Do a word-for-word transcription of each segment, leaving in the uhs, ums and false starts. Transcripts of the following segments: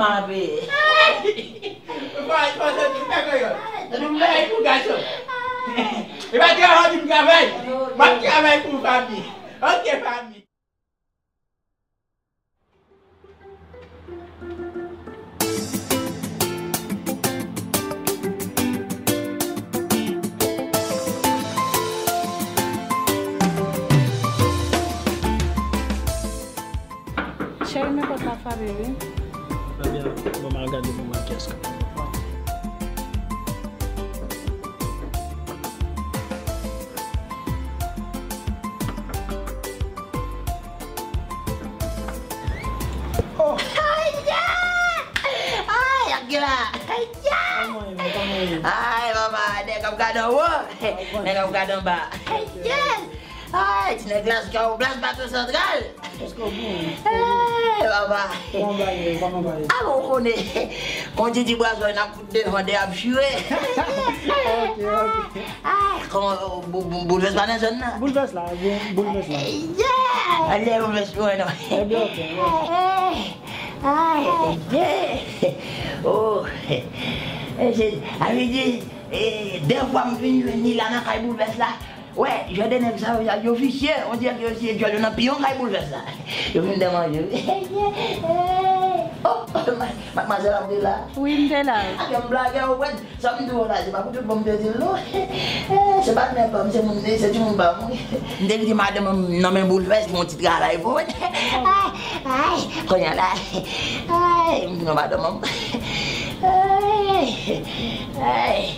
Ape. Travay pou gason. E pa travay pou travay. M ap travay pou fanmi. Ok, fanmi. Cheri, men pòt la frape, wi. Ebyen, bon, m al gade pou mwen kiyès k ap frape. Oh! Ay, ay, ak gen la. Ay, ay. Kòman ye, kòman ye? Ay, papa, nèg ap gade anwo. Nèg ap gade anba. Ay, ay. Ay, ti nèg Lascaux, Plas Bato Santral. Jiska w bon. Ay, papa. Kòman bagay, kòman bagay? A, bon, ou konnen. Kon di di bwazòy, n ap fout devan, de ap chire. Ok, ok. Ay, kòman, bou-, bou-, boulvès pa nan zòn nan? Boulvès la, bou-, boulvès la. Ay, ay. Ale, boulvès, mwen, non. Ebyen, ok, ok. Ay, ay, ay. Oh. E, se, sa vle di, e, dèfwa m vin jwenn li la nan kay boulvès la. Wè, jan de nèg sa yo, yo visye, on dirè ke yo se djòl yo nan piyon kay boulvès la. Yo vin dèmanje. Oh, ma-, madmwazèl ap de la. Wi, m te la. Ak yon blagè, ou wè, sa m di w la, se pa pou tout bon m te di l, non. Eh, se pa nèg pa m, se moun, se timoun pa m, wi. M te kite madanm m nan men boulvès pou yon ti travay pou mwen. Ay, ay, kounye a la. Ay, m di non, madanm m. Ay, ay.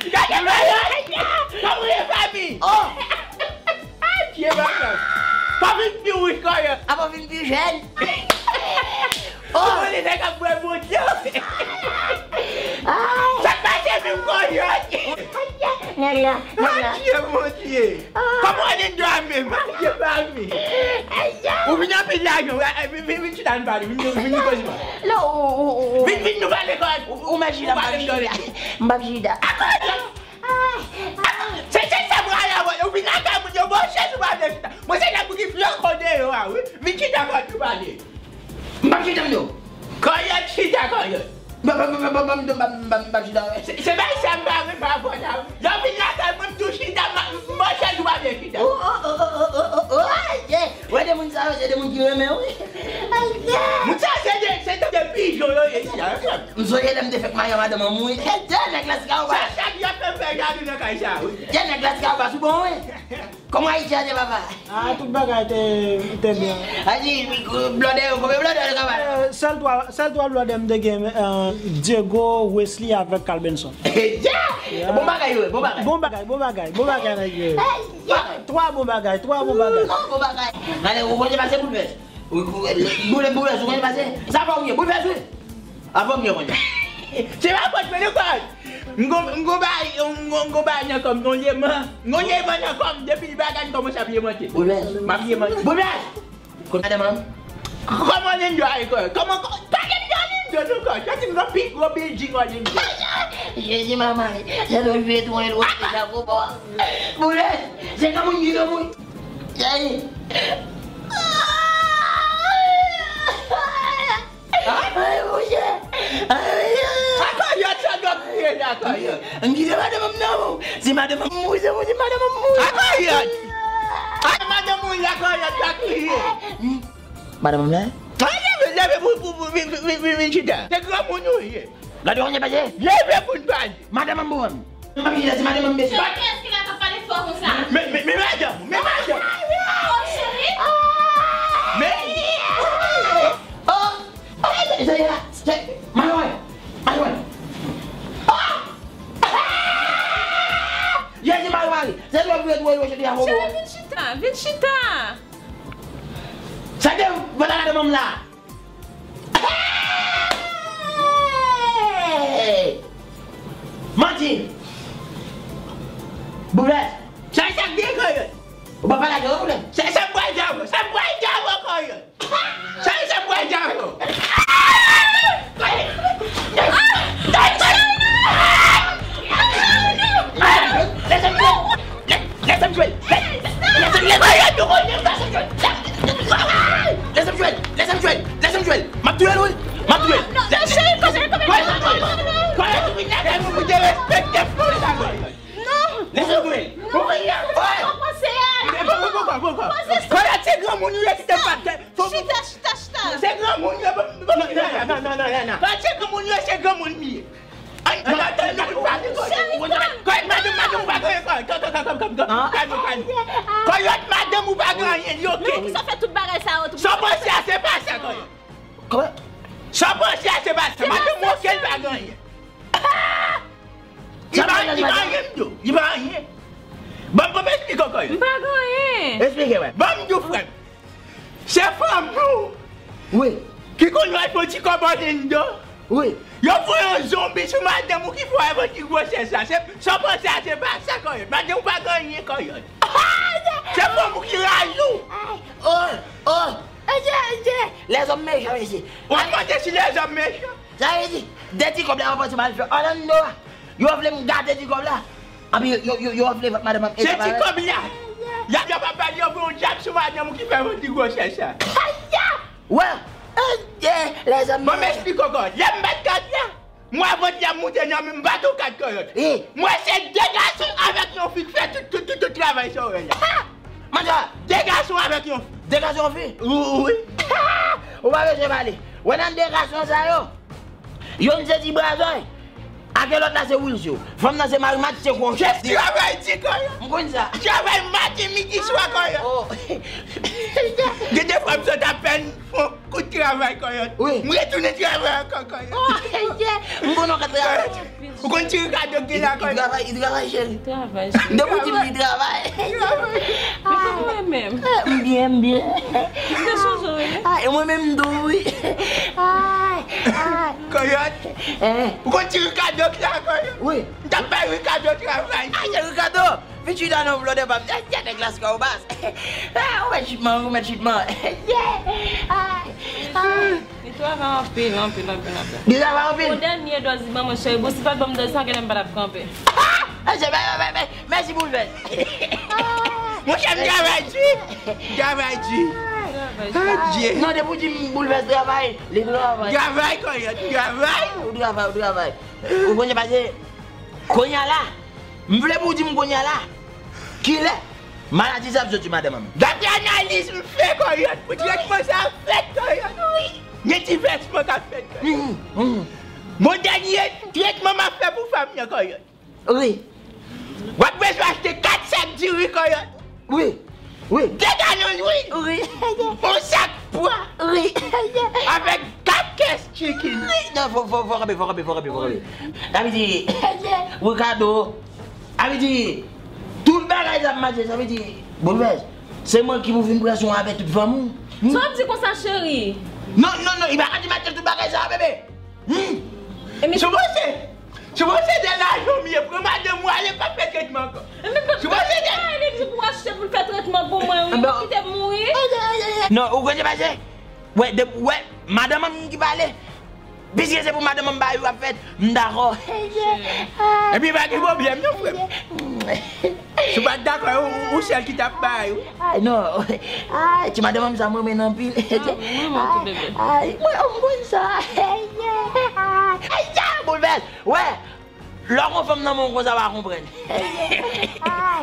Gade bagay! Kòman ye, fanmi? Oh! Adye, bagay! Pa vin pi wouj, kòyòt! A pa vin pi jèn! Oh! Ou konnen nèg ap bwè Bondye! Ay! Sa k pase menm, kòyòt? Nèg la, nèg la. Adye, Bondye! Kòman w ale dwa menm? Adye, fanmi! Ou vin anpil lajan, wi. Vin, vin, vin chita, n pale. Vin, vin, vin koze mwen. Non, ou, ou, ou, ou. Vin, vin, nou pale kòyòt. Ou, ou mèt chita, m p ap chita. M p ap chita. Akò, non. Se, se sa m rale avè w. Ou vin lakay moun yo, bon, chèz ou pa vle chita. Mwen se nèg pou ki flanko deyò a, wi. Vin chita kòyòt, nou pale. M p ap chita, m di w. Kòyòt, chita, kòyòt. M p ap, m p ap, m p ap, m p ap, m p ap, m p ap chita. Se, se bagay sa m pa renmen avè w la, wi. Lè w vin lakay mwen, m di w chita, m, m, bon, chèz ou pa vle chita. Oh, oh, oh, yeah. Wè de moun sa yo, se de moun ki renmen w, wi. Ay, yeah. Moun sa yo, se de, se de pijon yo ye, chita, yo, frè m. M sonje lè m te fèk marye a madanm an mouri. Hey, dè nèg la, sika ou pa. Sa, sa ki ap fè m fè jalou nan kay sa, wi. Dè nèg la, sika ou pa sou bon, wi. Kòman Ayiti a te, papa? Ah, tout bagay te, te byen. A di, blòdè yo, konbyen blòdè yo kapab? Eh, sèl twa, sèl twa blòdè m te gen, eh, Diego, Wesley avèk Carl Benson. Yeah! Yeah. Bon bagay yo, bon bagay. Bon bagay, bon bagay, bon bagay, nèg yo. Hey, yeah! Twa bon bagay, twa bon bagay. Twa bon bagay. Gade, ou konn pase boulvès. Boulvès, boulvès, ou konn pase. Sa pa ou ye, boulvès, wi. Avan m gen konnen. Se pa fòt mwen, non, kòyòt. M gon, m gon bay, m gon, m gon bay nan kò m, m gon leman. M gon leman nan kò m, depi li pa ka, m kòmanse ap lemante. Boulvès. M ap lemante. Boulvès! Kote madanm an? Kòman Lindo a ye, kòyòt? Kòman, kò-, pa gen Lindo, Lindo, non, kòyòt. Jezi, m gon pi gwo bilding, kòyòt, Lindo. Jezi, manman, se lè w jwe tou, yon lòt deja, gwo bò. Boulvès! Se kòman moun Lindo, moun. Jezi! Ay, monchè! Ay, ay. Akòyòt, sa dòk kriye la, akòyòt. M kite madanm m nan, bon. Si madanm m mouri, se pou di madanm m mouri. Akòyòt! Ay, madanm ou la, akòyòt, sa kriye. Madanm m la? Ay, leve, leve pou, pou, pou, vin, vin, vin, vin, vin chita. Se granmoun ou ye. Gade, on ye pase. Leve pou n pale. Madanm an bon. M ap chita, si madanm an bese. Kiyès ki la k ap pale fò konsa? Men, men, men madanm, men madanm. Oh, cheri. Men. Oh, oh, se, se, se, madanm, madanm. Oh! Jezi, madanm, se lò vre dwe yo chita, bobo. Cheri, vin chita, vin chita. Sa te vòlè madanm an la. Hey! Manti! Boulvès! Sa, sa k gen, kòyòt? Ou pa pale ak yo, Boulvès? Sa, sa m pral di avè w, sa m pral di avè w, kòyòt? Sa, sa m pral di avè w? Lèse m jwe! Lèse m jwe! Lèse m jwe! Lèse m jwe! Lèse m jwe! Moun yo ki te pa te. Chita, chita, chita. Se granmoun yo, ban m, ban m. Non, non, non, non, non, non. Kòyòt, se granmoun yo, se granmoun m ye. An, an, an, an, nou pa gen kote. Cheri, kalm, kalm. Kòyòt, madanm, madanm ou pa gen anyen, kòyòt. Kalm, kalm, kalm, kalm, kalm. Kalm, kalm. Kòyòt, madanm ou pa gen anyen, li oke. Men poukisa w fè tout bagay sa yo tou? Sa w panse a, se pa sa, kòyòt. Kòman? Sa w panse a, se pa sa. Madanm ou oke, li pa gen anyen. Li pa, li pa anyen, m di w. Li pa anyen. Ban m, ban m esplike w, kòyòt. M pa gen anyen. Esplike, wè. Ban m di w, frè m. Se fanm nou. Wi. Ki konn al fè yon ti kòbòne anndan. Wi. Yo voye yon zonbi sou madanm ou ki fè w avanti gwosès la. Se, sa w panse a, se pa sa, kòyòt. Madanm ou pa gen anyen, kòyòt. Se fanm ou ki rayi w. Oh, oh. Lèzòm mechan, mesye. W ap mande si lèzòm mechan? Sa vle di, de ti kòb la yo pase m al fè Orlando a. Yo vle m gate ti kòb la. Anpi yo, yo, yo, yo vle madanm an. Se ti kòb la. Y ap, y ap ap pale yo pou yon djab sou madanm ou ki fè vant li gwosès sa. Aya! Wè! Lèzòm. Ban m esplike w ankò. Lè m bat kat la, mwen avanti ap moute nan men m, m bat yon kat, kòyòt. Wi. Mwen se de gason avèk yon fi k fè tout, tout, tout, tout travay sa w wè la. Ha! Manda, de gason avèk yon fi. De gason, yon fi? Wi, wi. Ou pa bezwen pale. Wè nan de gason sa yo, yonn se ti brazòy, ak lòt la se wilsyo. Fanm nan se mari mat, se kòchè. Se travay di, kòyòt. M konn sa. Travay maten, midi, swa, kòyòt. Oh. Gen de fwa m sot apèn fè yon kout travay, kòyòt. Wi. M retounen travay ankò, kòyòt. Oh, yeah. M konn yon ka travay. Ou konn ti Ricardo ki la, kòyòt? Li travay, li travay, cheri. Li travay, cheri. Depi w di m li travay. Li travay. Li travay menm. Ah, m byen, m byen. Li te sonje w, wi. Ah, e mwen menm tou, wi. Ay, ay. Kòyòt. Eh. Ou konn ti Ricardo ki la, kòyòt? Wi. M t ap bay Ricardo travay. Ay, se Ricardo. Vin chita nan flò de pa m. Ay, nèg Las Kalbas. Ah, ou mèt chitman, ou mèt chitman. Yeah. Ay, ay. Li travay anpil, anpil, anpil, anpil. Li travay anpil? Yon dènye dòz li ban mwen, cheri. Bon, si l pa t ban m dòz sa, genlè m pa t ap kanpe. Ah! Mesye, mè, mè, mè, mèsi Boulvès. Monchè, m travay di. M travay di. Adye. Non, depi w di m Boulvès travay, li travay. M travay, kòyòt, m travay. Ou travay, ou travay. Ou konn sa k pase? Kounye a la, m vle pou w di m kounye a la, kilè maladi sa ap soti madanm an? Daprè analiz m fè, kòyòt, pou tretman sa a fèt, kòyòt. Wi. Gen ti vèsman k ap fèt, kòyòt. Mm, mm. Bon, dènye tretman m ap fè pou fanm nan, kòyòt. Wi. W ap bezwen achte kat sak diri, kòyòt. Wi. Wi. De galon lwil. Wi. Yon sak pwa. Wi. Avèk kat kès chicken. Wi. Non, fò, fò, fò kanpe, fò kanpe, fò kanpe, fò kanpe. Sa vle di, Ricardo, sa vle di, tout bagay sa ap mache, sa vle di, Boulvès, se mwen ki pou vin pran swen avè tout fanm ou. Hmm? Sa w ap di konsa, cheri? Non, non, non, li pa ka di m achte tout bagay sa, bebe. Hmm. E men si w panse, si w panse de lajan m ye, pran madanm ou ale, pa fè tretman ankò. E men pa, si w panse de pa ale di pou achte pou l fè tretman pou mwen, wi. Kite m mouri. Non, ou konn sa k pase? Wè, de, wè, madanm an ki pale. Piske se pou madanm an bay ou ap fèt, m dakò. Epi pa gen pwoblèm non, frè m. Si w pa t dakò, ou, ou sèl ki t ap bay ou. Ay, non. Ay, ti madanm an sa m renmen anpil. Ah, m renmen tou, bebe. Ay, mwen, m konn sa. Ay, ya, Boulvès. Wè, lè w gon fanm nan men w konsa, w a konprann.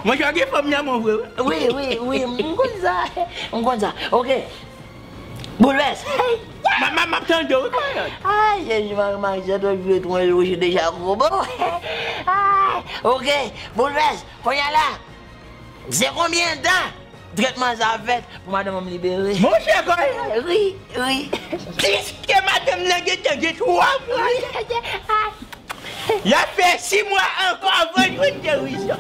Monchè, w gen fanm nan men w vre, wi. Wi, wi, wi, m konn sa. M konn sa. Oke. Boulvès. Ma, ma, m ap tande w, wi, kòyòt. Ay, Jezi, mari, mari, se twò vye, twò lou, je deja gwo. Bon. Ay, oke, Boulvès, kounye a la, se konbyen tan tretman sa ap fèt pou madanm an libere? Monchè, kòyòt. Wi, wi. Piske madanm nan gentan gen twa mwa. Wi, ay. Y a fè sis mwa ankò avan l jwenn gerizon.